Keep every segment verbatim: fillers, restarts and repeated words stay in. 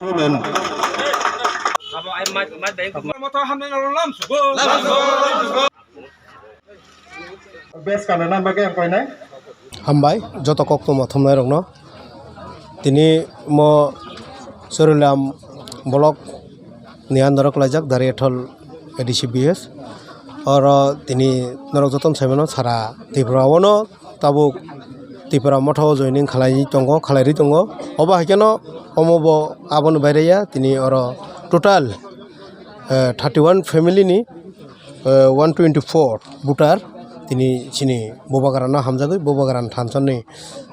Bes kana na bagwi ang koinai. Hambai joto koktwma thumnai rokno. Tini mo Chorilam block ni under o kwlaijak Dariathol A D C B S. Oro tini norok jotono saimano sara Tripura o no tabuk Tipra Motha o joining khalai tongo, khalai ri tongo. Obo hai kheno omo bo aboni baire ya, tini oro total, eh, thirty one family ni, eh, one twenty four voter tini chini Bubagra no hamjagwi Bubagra ni thansa ni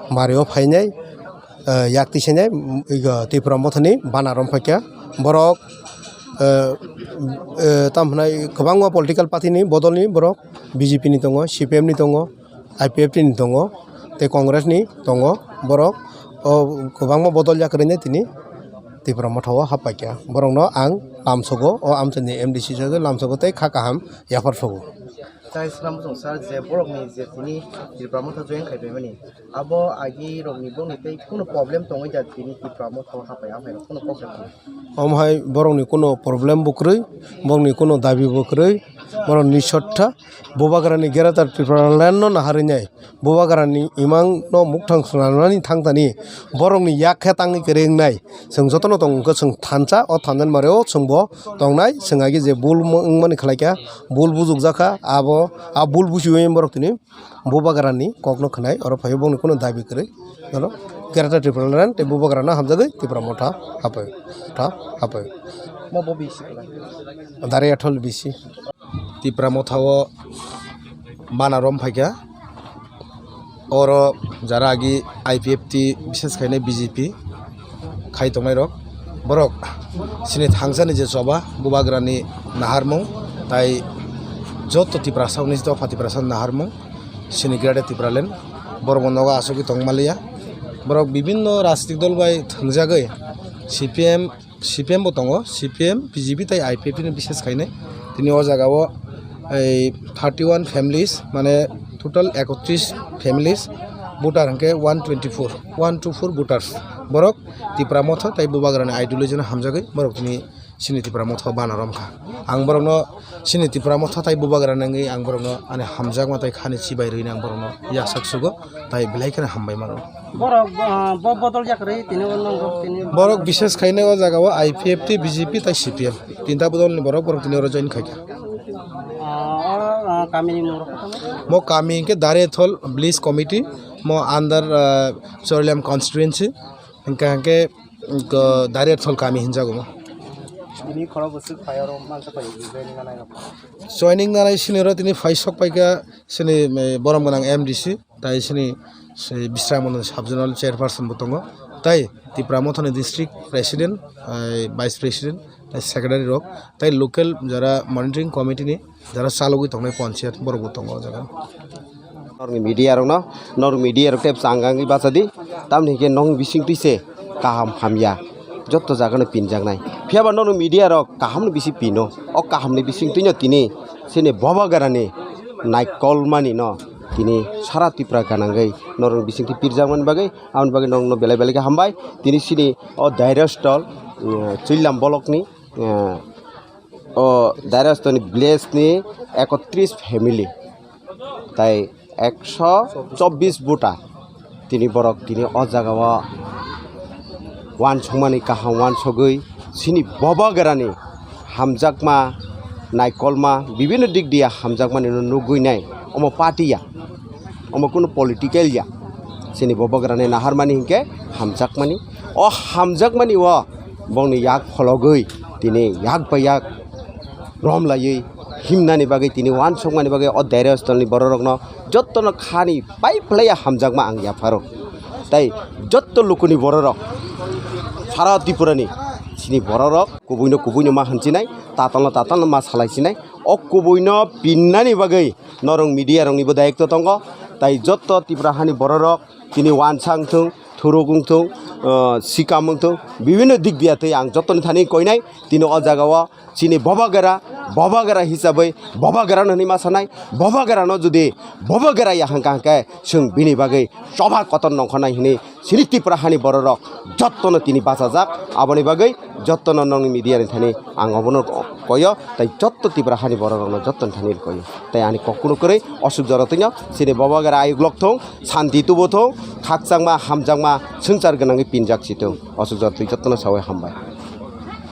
bari o phainai, eh, yak tisainai, mm, igo Tipra Motha ni bana rom phaikha. Borok, eh, eh, tam hwnai kwbangma political party ni bodol ni borok B J P ni tongo, C P M ni tongo, I P F T ni tongo, tei Congress ni tongo borok. O kwbangma bodol ya kwrwini tini Tipra Motha o happaikha. Borokno ang lamsogo, o amchaini M D C sogwi lamsogo tei kha kaham yaphar sogo. Tai swnam bwswng sir je borokni je tini Tipra Motha join khai paimani, abo agi rokni boni tei kunu problem tongwi da tini Tipra Motha o happai, amhaino kunu kok se tong. Omo hai borokni kunu problem bo kwrwi, borokni kunu dabi bo kwrwi, borok nisotha. Bubagrani Greater Tipraland no naharwi nai, Bubagrani imang no mukthang swnamnani thangtani borokni yak khe tangwi kwrwi wngnai. Chwng jotono tong wngkha chwng thansa, o thansa ni bareo chwngbo tongnai, chwng agi je bul wngmani khlaikha, bul bujukjakha, abo a bul buchiwi borok tini Bubagrani kokno khwnai, oro phaiwi bongni kunu dabi kwrwi, oro Greater Tipraland tei Bubagrano hamjagwi Tipra Motha hapai, Motha hapai. Mo bo B C kwlai. Dariathol B C. Tipra Motha o bana rom phaikha. Oro jara agi I P F T, bises khainai B J P khai tongnai rok, borok chini thangsani je choba Bubagrani naharmung, tai joto Tiprasa ni dopha Tiprasa naharmung, chini Greater Tipraland, borok bo nogo asugwi tongmaliya. Borok bibinno rajnitik dol bai thwngjagwi C P M, C P M bo tongo, C P M, B J P tei I P F T ni bises khainai. Tini o jaga o ei thirty one families, mane total ekotris families, voter hwnkhe one twenty four, one two four voters. Borok Tipra Motha tei Bubagrani ideology no hamjagwi borok tini chini Tipra Motha o bana romkha. Ang borokno chini Tipra Motha tei Bubagra nangwi ang borokno ani hamjakma tei khani chibai rwini ang borokno yasak sugo. Tai belai kheno hambai mano. Borok, ah, bo bodol jak rwi tini o nongo tini. Borok bises khainai o jaga o I P F T, B J P tai C P M. Tinta bodol ni borok, borok tini oro join khaikha. Ah, o, ah, kami ni mung rok kotoma? Mo kami hwnkhe Dariathol Village Committee, mo under, ah, Chorilam constituency, hwnkhe hwnkhe, hwnkhe Dariathol kami hinjago mo. Tini khoro bwswk phai oro mansa phai joining nanai rok. Joining nanai sini oro tini phai sok paikha sini, eh, borom gwnang M D C. Tai sini se Bisramon sub zonal chairperson bo tongo, tai Tipra Mothani district president, ai vice president, tai secretary rok, tai local jara monitoring committee ni jara chalogwi tongnai ponchayat borok bo tongo o jaga. Norokni media rokno, norok media rok tei bwsang wngwi bachadi, tamni hwnkhe nong bisingtwi se kaham hamya joto jagano pinjaknai. Phiyaba norok media rok kahamni bisi pino, o kahamni bisingtwino tini chini Bubagrani naikolmani no tini sara Tripura ganangwi norok bisingtwi pirjakmani bagwi, aboni bagwi norokno belai belai khe hambai. Tini chini o Dairastol, eh, Chorilam block ni, eh, o Dairastol ni village ni ekotris family tai ekso chobbish voter. Tini borok tini o jaga o uansukmani kaham uansugwi chini Bubagrani hamjakma, naikolma, bibinno dik diya hamjakmani no nugwi nai. Omo party ya, omo kunu political ya. Chini Bubagrani naharmani hinkhe hamjakmani. O hamjakmani o bongni yak phologwi tini yak bai yak romlaiwi himnani bagwi tini uansukmani bagwi o Dairastolni bororokno jottono khani pai phlaiya hamjakma ang yapharo. Tai jotto lukuni bororok sara Tripurani chini bororok kubuino kubuino ma hinchinai, tatalno tatalno ma salaisinai. O kubuino pinnani bagwi norok media roknibo dayikto tongo. Tai jotto Tripura hani bororok tini uansa wngthung, thuruk wngthung, ah, sikam wngthung, bibinno dik diya twi ang jottoni thani koinai. Tini o jaga o chini Bubagra Bobagra hisabwi Bobagrano hwnwi ma sanai, Bobagrano judi Bobagra ya hangka hangke chwng bini bagwi choba kotor nongkhornai hwnwi chini Tripura hani bororok jottono tini bachajak. Aboni bagwi jottono nongni media ni thani ang obono koyo, tei jotto Tripura hani bororokno jottoni thani koyo. Tei ani kok kunu kwrwi osuk jora twino chini Bobagra ayuk lok thung, santi tubu thung, khakchangma hamjakma swngchar gwnangwi pinjak si thung. Osuk jora twi jottono sawi hambai.